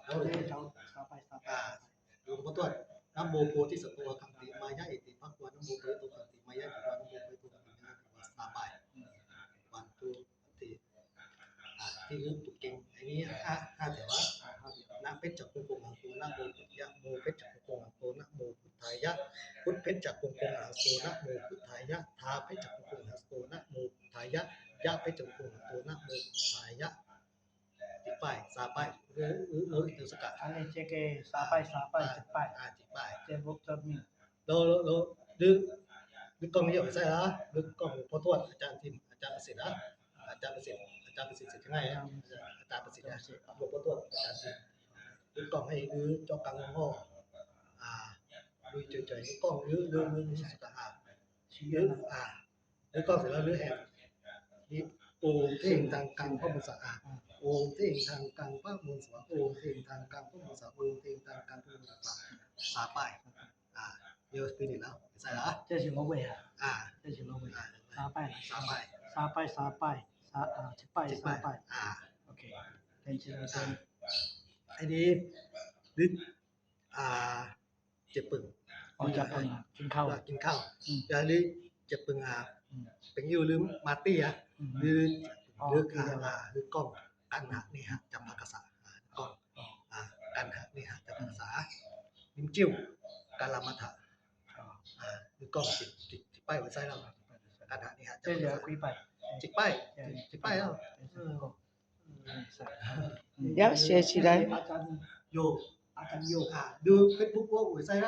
ໂອເຄ ຊາວ ຊາວປາຍ ຊາວປາຍ ອ່າ ຫຼວງພໍ່ທວດ ນະໂມໂພທິສັດໂຕ ອະກະຂັນຕິ ມາຍາເອຕິ ພະຄະວາ ນະໂມໂພທິສັດໂຕ ອະກະຂັນຕິ ມາຍາ ເອຕິ ພະຄະວາ ນະໂມໂພທິສັດໂຕ ອະກະຂັນຕິ ມາຍາ ເອຕິ ພະຄະວາ ສາມປາຍ ວັນທູ ທີ່ ອ່າ ທີ່ຮູ້ຕົວເກັ່ງ ອັນນີ້ຫ້າ ຫ້າແຖວ ນະເພັດຈັກຂຸງຄົງອະຫັງໂຕ ນະໂມ ຍະໂມເພັດຈັກຂຸງຄົງອະຫັງໂຕ ນະໂມພຸດທາຍະ ພຸດເພັດຈັກຂຸງຄົງອະຫັງໂຕ ນະໂມພຸດທາຍະ ທາເພັດຈັກຂຸງຄົງອະຫັງໂຕ ນະໂມພຸດທາຍະ ຍະເພັດຈັກຂຸງຄົງອະຫັງໂຕ ນະໂມພຸດທາຍະ ຈິກປ້າຍ ຊາປ້າຍ ເອີ ເອີ ເອີ ໂຕສະກະ ອາເລ ເຈເກ ຊາປ້າຍ ຊາປ້າຍ ອ່າ ຈິກປ້າຍ ອ່າ ຈິກປ້າຍ ເຈບຸກ ເຈມີ ໂລ ໂລ ໂລ ຫຼື ຫຼືກ້ອງນີ້ອອກໄປໃສ່ລະ ຫຼືກ້ອງພໍ່ທວດ ອາຈານທີ່ ອາຈານປະສິດນະ ອາຈານປະສິດ ອາຈານປະສິດ ສິດໄງ ອາຈານປະສິດນະ ຫຼົງພໍ່ທວດ ອາຈານສິດ ຫຼືກ້ອງໃຫ້ ຫຼືເຈາະກາງຫົວ ອ່າ ລຸຍຈ່ອຍໆ ຫຼືກ້ອງ ຫຼື ຫຼື ຫຼືສຸດຕະອາ ຫຼື ອ່າ ຫຼືກ້ອງເສັດແລ້ວ ຫຼືແຮງ ນີ້ ໂອມເພງທັງກັງພະມຸນສາ ອາ ໂອມເພງທັງກັງພະມຸນສາ ໂອມເພງທັງກັງພະມຸນສາ ໂອມເພງທັງກັງພະມຸນສາ ຊາປ້າຍ ອ່າ ເດີ ຄືນີ້ແລ້ວ ໃສ່ລະ ເຈົ້າຊິລົງໄປຫາ ອ່າ ເຈົ້າຊິລົງໄປຫາ ອ່າ ຊາປ້າຍ ຊາປ້າຍ ຊາປ້າຍ ຊາປ້າຍ ຊາ ອ່າ ຈິກປ້າຍ ຈິກປ້າຍ ຊາປ້າຍ ອ່າ ໂອເຄ ເປັນຊິລະເປັນ ອ່າ ອັນນີ້ ຫຼື ອ່າ ເຈັບປຶງ ອອກຈາກປຶງ ກິນເຂົ້າ ກິນເຂົ້າ ອືມ ຢ່າລືເຈັບປຶງ ອ່າ ອືມ ເປັນຢູ່ລືມມາຕີ ອືມ ຫຼື ອໍ ຫຼື ຫຼືກ້ອງ ກັນຫະເນຫະ ຈຳພາກະສາ ອ່າ ກ້ອງ ອ່າ ກັນຫະເນຫະ ຈຳພາກະສາ ລິ້ມຈິ້ວ ກາລະມັດທະ ອ່າ ຫຼືກ້ອງ ຈິກ ຈິກ ຈິກປ້າຍ ບໍ່ໃສ່ລະ ກັນຫະເນຫະ ຈຳພາກະສາ ຈິກປ້າຍ ຈິກປ້າຍ ເອີ ດຽວເສຍຊິໄດ້ ອາຈານໂຍ ອາຈານໂຍ ອ່າ ດູເຟສບຸກ ບໍ່ໃສ່ລະ